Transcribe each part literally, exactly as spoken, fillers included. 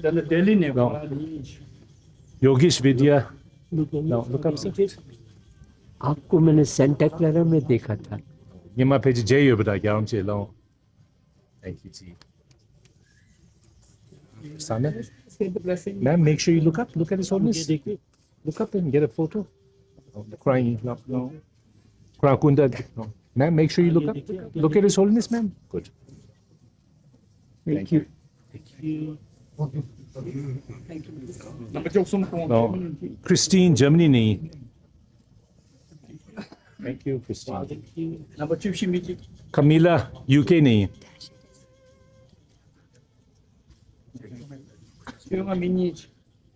ད་ནི་ལྡི་ལི་ནས། No. Yogesh Vidya. No, look up, sir. आपको मैंने Santa Clara में देखा था। ཉི་མ་ཕལ་ཆེར་མཇལ་ཡོད་པ་དང་རྒྱལ་བ་རིན་པོ་ཆེ་ལགས། Thank you, G. Sana? Ma'am, make sure you look up. Look at His Holiness. Look up and get a photo. Crying, no, no. Crying, Kunda, no. Ma'am, make sure you look up. Look at His Holiness, ma'am. Good. Thank you. No. Christine, Germany ནས། Thank you, Christine. Camila, U K ནས།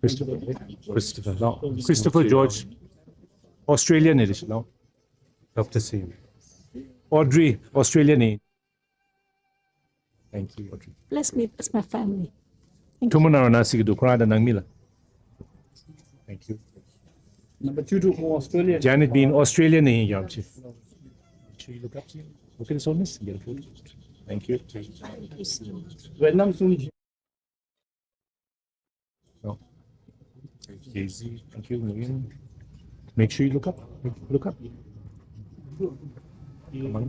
Christopher, Christopher, no. Christopher George, Australia ནས་རེད། No. Love to see you. Audrey, Australia ནས། Thank you, Audrey. Bless me, bless my family. Thank you. ཐུན་མོང་ནང་ལ་ན་ཟེར་གྱི་འདུག་ཁོ་རང་དང་ནང་མི་ལ། Thank you. Number two to Australia. Janet Bean, Australia ནས་ཡིན། རྒྱལ་བ་རིན་པོ་ཆེ། Should you look up, sir? Look at His Holiness and get a photo. Thank you. Vietnam soon. No. Daisy, thank you, Nguyen. Make sure you look up. Look up. Come on.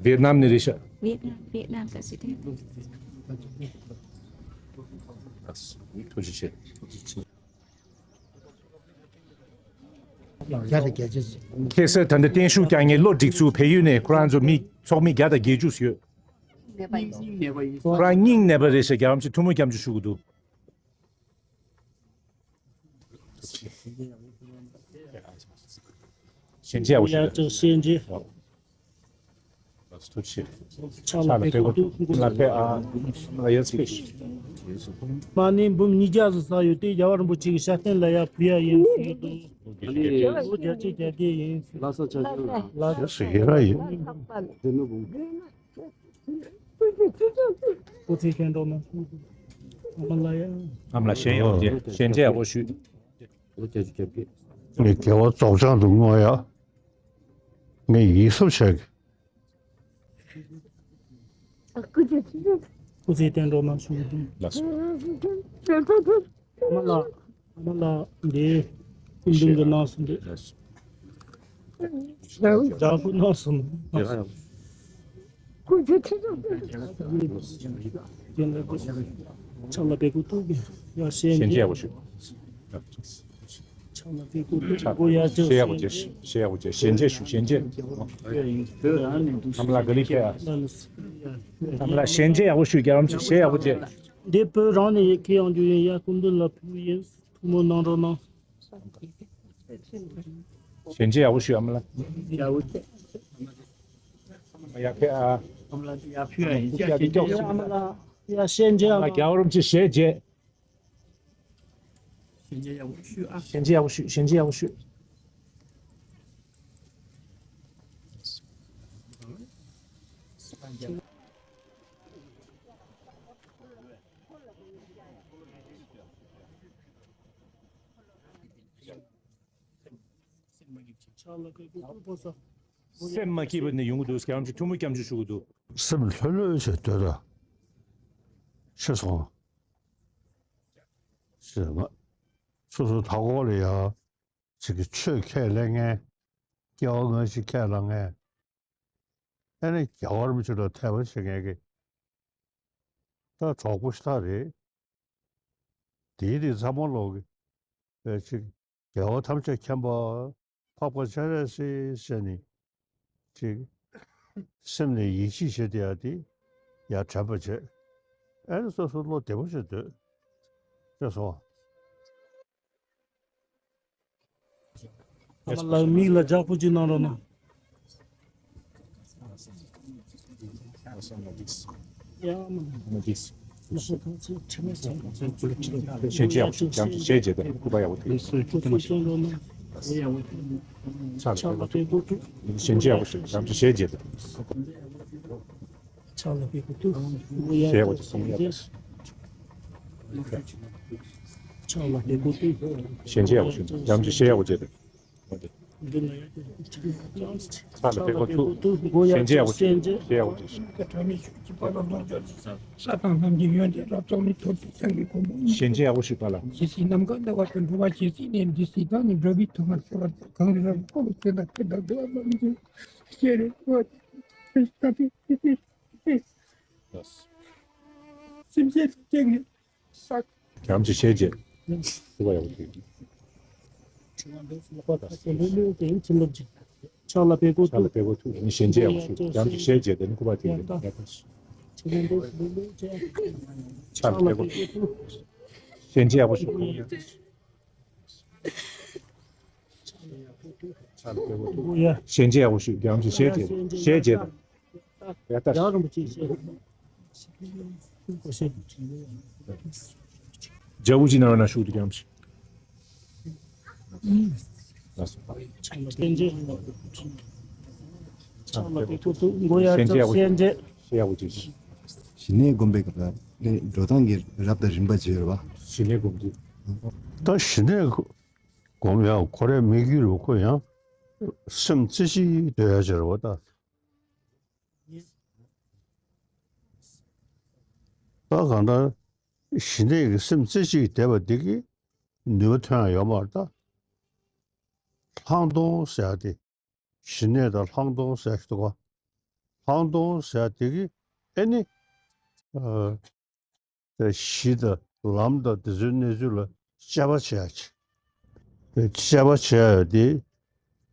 Vietnam ནས་རེད་ཤག Vietnam, Vietnam president. ཐུགས་རྗེ་ཆེ། ཁ་སང་ད་ལྟ་བརྟན་བཞུགས་བསྐྱངས་མཁན་བློ་སྒྲིག་ཚུལ་བལ་ཡུལ་ནས་ཁོ་རང་ཚོ་མི་ཚོགས་མི་བརྒྱ་དང་བརྒྱད་ཅུ་ཡོད། ཁོ་རང་སྙིང་ནད་པ་རེད་ཤག་རྒྱལ་བ་རིན་པོ་ཆེ་ཐུགས་སྨོན་སྐྱབས་འཇུག་ཞུ་གི་འདུག་ཞལ་མཇལ་ཡག་པོ་ཞུ། ཡ་ཅག་ཞལ་མཇལ། ཐུགས་རྗེ་ཆེ། ཕྱག་ལ་ཕྱག་ལ་ཕེབས་དགོས་འདུག་ལ་ཕེབས། ཨ། ཨ། Yes, please. མ་ཎི་འབུམ་ཉིས་བརྒྱ་ཙམ་བསགས་ཡོད་དེ་རྒྱལ་བ་རིན་པོ་ཆེ་གི་ཞབས་རྟེན་ལ་ཡར་ཕུལ་ཡག་ཡིན་ཟེར་གྱི་འདུག་ལོ་བརྒྱད་ཅུ་གྱ་བརྒྱད་ཡིན་ཟེར། ལྷ་ས་ཆ་ཤོག་ལ། ལྷ་ས་ཡིན་ར་ཡིན། དེ་ནི་འབུམ། སྐུ་ཚེ་བརྟན་གྲོགས་གནང་། ཨ་མ་ལགས་ཡ། ཨ་མ་ལགས་ཞལ་ཡག་པོ་མཇལ། ཞལ་མཇལ་ཡག་པོ་ཞུ། ངས་རྒྱལ་བ་རྫོགས་བྱང་དུ་བསྔོ་ཡ། ངས་ཡིད་གཟབ་བྱས། སྐུ་ཚེ་བརྟན་གྲོགས་གནང་ཞུ་གི་འདུག་ལགས་སོ། ཨ་མ་ལགས། ཨ་མ་ལགས་འདི། སྐུ་མདུན་གྱི་གནང་སོང་འདི། ལགས་སོ། རྒྱ་སྐུ་གནང་སོང་། ཕྱག་ལ་ཕེབས་དགོས་འདུག་ཡ་ཞལ་མཇལ་ཡག་པོ་ཞུ། ཕྱག་ལ་ཕེབས་དགོས་འདུག་ཞལ་ཡག་པོ་མཇལ། ཞལ་ཡག་པོ་མཇལ། ཞལ་མཇལ་ཞུ། ཞལ་མཇལ། ཨ་མ་ལགས་ག་ལེར་ཕེབས་ཨ། ཨ་མ་ལགས་ཞལ་མཇལ་ཡག་པོ་ཞུ། རྒྱལ་བ་རིན་པོ་ཆེ་ཞལ་ཡག་པོ་མཇལ། འདི་བོད་རང་ནས་ཡི་གེ་ཡང་རྒྱུ་ཡིན། ཡ་སྐུ་མདུན་ལ་ཕུལ་ཡིན། ཐུགས་སྨོན་གནང་རོགས་གནང་། ཞལ་མཇལ་ཡག་པོ་ཞུ། ཨ་མ་ལགས། ཡག་པོ་བྱས། ཡག་ཕེབས་ཨ། ཨ་མ་ལགས་ཡག་ཕེབས་ཨ། ཡག་ཕེབས་ཨ། ཨ་མ་ལགས་ཡ་ཞལ་མཇལ། ཨ་མ་ལགས་རྒྱལ་བ་རིན་པོ་ཆེ་ཞལ་མཇལ། ཞལ་མཇལ་ཡག་པོ་ཞུ་ཨ། ཞལ་མཇལ་ཡག་པོ་ཞུ། ཞལ་མཇལ་ཡག་པོ་ཞུ། སེམས་མ་སྐྱིད་པ་ནི་ཡོང་གི་འདུག་རྒྱལ་བ་རིན་པོ་ཆེ་ཐུགས་སྨོན་སྐྱབས་འཇུག་ཞུ་གི་འདུག་སེམས་ལྷོད་ལྷོད་བྱས་སྡོད་དང་། ཤེས་སོང་། ཤེས་སོང་། སོ་སོ་མཐའ་འཁོར་ལ་ཡ། ཅིག་གི་ཆོས་ཁས་ལེན་མཁན། སྐྱེ་བ་སྔ་ཕྱི་ཁས་བླངས་མཁན། ཨ་ནི་རྒྱལ་བ་རིན་པོ་ཆེ་ལ་དད་པ་བྱེད་མཁན་གྱི། ད་གྲོགས་པོ་ཞིག་ད་རེད། དེའི་རིགས་ཚང་མ་ལོག་གི། ཨེ་ཅིག་རྒྱལ་བ་ཐམས་ཅད་མཁྱེན་པ། འཕགས་པ་སྤྱན་རས་གཟིགས་ཟེར་ནས། ཅིག་སེམས་ནས་ཡིད་ཆེས་བྱེད་བསྡད་ཡ་དེ་ཡར་དྲན་པ་བྱེད། ཨེ་ནི་སོ་སོ་བློ་བདེ་པོ་བྱེད་སྡོད། ཤེས་སོང་། ཨ་མ་ལགས་མིག་ལ་ལྗགས་པོ་ཅིག་གནང་རོགས་གནང་། ཡ་ཨ་མ་ལགས། ཞལ་མཇལ་ཡག་པོ་ཞུ། བྱམས་བརྩེ་ཞལ་མཇལ་དང་སྐུ་པར་ཡག་པོ་དེ། ཕྱག་ལ་ཕྱག་ལ་ཕེབས་དགོས་འདུག་ཞལ་མཇལ་ཡག་པོ་ཞུ། བྱམས་བརྩེ་ཞལ་མཇལ་དང་། ཕྱག་ལ་ཕེབས་དགོས་འདུག་ཞལ་ཡག་པོ་ཞུ། ཕྱག་ལ་ཕེབས་དགོས་འདུག་ཞལ་མཇལ་ཡག་པོ་ཞུ། བྱམས་བརྩེ་ཞལ་ཡག་པོ་མཇལ་དང་། ཕྱག་ལ་ཕེབས་དགོས་ཐུག་ཞལ་མཇལ་ཡག་པོ་ཞུ། ཞལ་མཇལ་ཡག་པོ་ཞུ། ས་དང་ལྷན་ཅིག་ཡོན་ཏན་རབ་རྫོགས་ནས། ཐུགས་རྗེ་སངས་རྒྱས་གོ་འཕང་། ཞལ་མཇལ་ཡག་པོ་ཞུ་པ་ལ། ཇི་སྲིད་ནམ་མཁའ་ལྟ་བ་དང་འགྲོ་བ་ཇི་སྲིད་ནས། འདི་སྲིད་བདག་ནི་འགྲོ་བའི་དོན་ལ་སྤྱོད་པར་འགྱུར། གང་རིགས་རབ་ཀུན་ལ་ཕྱག་འཚལ་ལ་འདུད་པ་མ་ལུས་ཤེས་རེ་བ་ཞེས་བྱ་སྟེ། སེམས་ཅན་ཐམས་ཅད་ཀྱི་བསགས། ཡང་ཅིག་ཞལ་མཇལ། ཐུགས་ཡག་པོ་ཞུ། ཕྱག་ལ་ཕེབས་དགོས་ཐུག་ཕྱག་ལ་ཕེབས་དགོས་ཐུག་ཡང་ཅིག་ཞལ་མཇལ་དེ་ནི་སྐུ་པར་དེ་ཕྱག་ལ་ཕེབས་དགོས་ཐུག་ཞལ་མཇལ་ཡག་པོ་ཞུ། ཕྱག་ལ་ཕེབས་དགོས་ཐུག་ཞལ་མཇལ་ཡག་པོ་ཞུ། ཡང་ཅིག་ཞལ་མཇལ། ཞལ་མཇལ་དང་ཡ་ད། རྒྱལ་བོ་ཅི་ན་ར་ན་ཤུགས་དུ་རྒྱམ་ཞིག་ཞལ་མཇལ་ཡག་པོ་ཅིག་ཞལ་མཇལ་ཡག་པོ་ཅིག་ཞི་གནས་སྒོམ་པའི་སྐབས་ལ་ནི་འགྲོ་སྟངས་ཀྱི་རབ་དང་རིམ་པ་བརྗོད་རེད་བ། ཞི་གནས་སྒོམ་རྒྱུ། ད་ཞི་གནས་སྒོམ་ཡག་ཁོ་རའི་དམིགས་ཡུལ་རུ་ཁོ་ཡང་སེམས་རྩེ་གཅིག་སྡོད་ཡག་བྱེད་རེད་བ་ད། ད་གང་ལྟར་ཞི་གནས་ཀྱི་སེམས་རྩེ་གཅིག་བསྡད་པ་འདི་གིས་ནུས་པ་ཐོན་ཡ་ཡོད་མ་རེད་ད། ལྷག་མཐོང་ཟེར་ཡ་དེ། ཞི་གནས་དང་ལྷག་མཐོང་ཟེར་ཡ་ཞིག་འདུག་ག་ལྷག་མཐོང་ཟེར་ཡ་དེ་གིས་ཨེ་ནི། ཨ། དེ་གཞི་དང་ལམ་དང་དེ་ཚོའི་གནས་ཚུལ་ལ་དཔྱད་པ་བྱེད་ཡ་ཅིག་དེ་དཔྱད་པ་བྱེད་ཡ་དེ་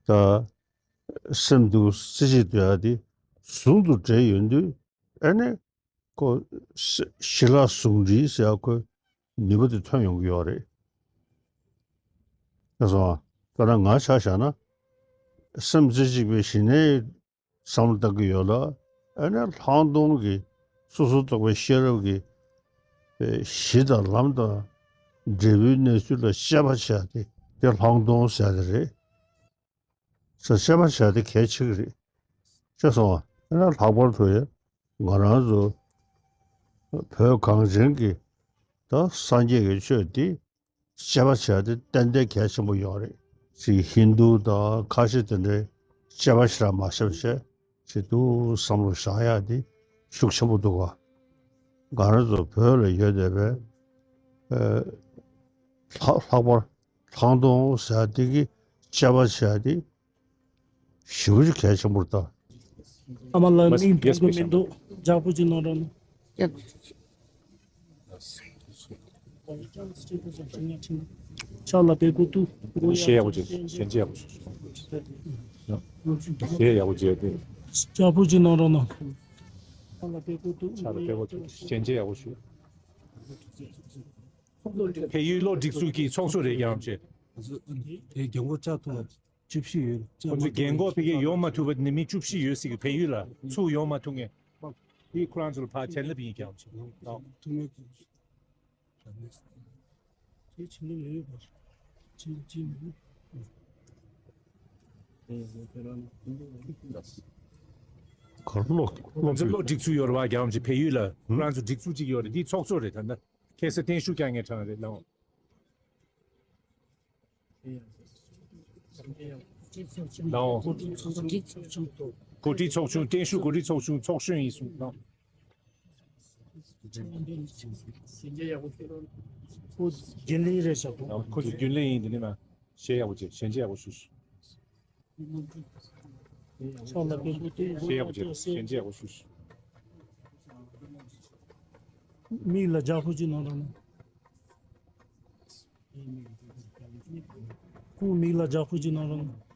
ད་སེམས་འདུལ་རྩེ་གཅིག་སྡོད་ཡ་དེ་ཟུང་དུ་འབྲེལ་ཡོང་དུས་ཨ་ནི་ཁོ་ཞི་ལྷག་ཟུང་འབྲེལ་ཟེར་ཡ་ཁོའི་ནུས་པ་དེ་ཐོན་ཡོང་གི་ཡོད་རེད། ཤེས་སོང་ཨ། དཔེར་ན་ང་ཆ་བཞག་ན་སེམས་རྩེ་གཅིག་པའི་ཞི་གནས། བསམ་བློ་བཏང་གི་ཡོད་ལ། ཨ་ནི་ལྷག་མཐོང་གི་སོ་སོར་རྟོག་པའི་ཤེས་རབ་ཀྱི་གཞི་དང་ལམ་དང་འབྲས་བུའི་གནས་ཚུལ་ལ་དཔྱད་པ་བྱས་ཏེ་དེ་ལྷག་མཐོང་ཟེར་ཡ་དེ་རེད། ས་དཔྱད་པ་བྱས་ཏེ་གལ་ཆེ་གི་རེད། ཤེས་སོང་ཨ། ཨ་ནི་ལྷག་པར་དུ་ཡང་ང་རང་ཚོ་བོད་གངས་ཅན་གྱི་ད་སངས་རྒྱས་ཀྱི་ཆོས་འདི། དཔྱད་པ་བྱས་ཏེ་ཏན་ཏན་གལ་ཆེན་པོ་ཡོད་རེད། ཅིག་ཧིན་རྡུ་དང་ཁ་ཤས་དེ་འདྲའི་དཔྱད་པ་ཞེ་དྲག་མ་བྱས་པ་བྱས་ཅིག་ཏུ་བསམ་བློ་བཞག་ཡག་དེ་ཤུགས་ཆེན་པོ་འདུག་ག་ང་རང་ཚོ་བོད་ལ་ཡོད་བསྡད་པའི་ཨ་ལྷག་ལྷག་པར་ལྷག་མཐོང་ཟེར་ཡག་དེ་གི་དཔྱད་པ་བྱས་ཏེ། ཞེ་པོ་ཅིག་གལ་ཆེན་པོ་རེད་ད། ཨ་མ་ལགས་མིག་མཐོང་གི་མི་འདུག་ལྗགས་ཕུར་ཅིག་གནང་རོགས་གནང་། ཕྱག་ལ་འབེབས་དགོས་འདུག་ཞལ་མཇལ་ཡག་པོ་ཞུ། ཞལ་ཡག་པོ་མཇལ་ཏེ། ལྗགས་ཕུར་ཅིག་གནང་རོགས་གནང་། ཕྱག་ལ་འབེབས་དགོས་འདུག་ཕྱག་ལ་འབེབས་དགོས་འདུག་ཞལ་མཇལ་ཡག་པོ་ཞུ། བལ་ཡུལ་གློག་སྒྲིག་འཛུགས་ཀྱི་ཚོགས་གཙོ་རེད། རྒྱལ་བ་རིན་པོ་ཆེ། དེ་རྒན་གོག་བཅའ་ཐུབ་བ་བཅུ་བཞི་ཡོད། ཁོ་ཚོས་རྒན་གོག་ཕ་གིར་ཡོང་མ་ཐུབ་པ་ནི་མི་བཅུ་བཞི་ཡོད་ཟེར་གི། བལ་ཡུལ་ལ་ཚུར་ཡོང་མ་ཐུབ་མཁན། དེ་ཁོ་རང་ཚོ་ལ་ཕར་བྱིན་རླབས་ཡིན། རྒྱལ་བ་རིན་པོ་ཆེ། ཐུབ་མེད་ཀྱི། དེ་བྱིན་རླབས་ཡོད་ཡོད་པ། བྱིན་རླབས་ཅིག་མེད། གར་གློག་ཁོ་ཚོ་གློག་སྒྲིག་ཚུལ་ཡོད་རེད་བ། རྒྱལ་བ་རིན་པོ་ཆེ། བལ་ཡུལ་ལ་ཁོ་རང་ཚོ་སྒྲིག་འཛུགས་ཅིག་ཡོད་རེད། འདི་ཚོགས་གཙོ་རེད། ད་ལྟ་ཁ་སང་བརྟན་བཞུགས་བསྐྱངས་མཁན་ཁྲང་རེད་ལགས། ལགས་འོང་། འགོ་ཁྲིད་ཚོགས་ཆུང་། བརྟན་བཞུགས་འགོ་ཁྲིད་ཚོགས་ཆུང་། བརྟན་བཞུགས་འགོ་ཁྲིད་ཚོགས་ཆུང་ཚོགས་གཞོན་ཡིན་གསུངས་ལགས། ཁོ་རྒྱུན་ལས་རེད་ཤག་ཁོ་ཚོ་རྒྱུན་ལས་ཡིན། འདི་ནས་མ་ཞལ་ཡག་པོ་བྱས། ཞལ་མཇལ་ཡག་པོ་ཞུ་ཞུ། ཕྱག་ལ་འབེབས་དགོས་འདུག་ཞལ་ཡག་པོ་བྱས། ཞལ་མཇལ་ཡག་པོ་ཞུ་ཞུ། མིག་ལ་ལྗགས་ཕུར་ཅིག་གནང་རོགས་གནང་། སྐུ་མིག་ལ་ལྗགས་ཕུར་ཅིག་གནང་རོགས་གནང་།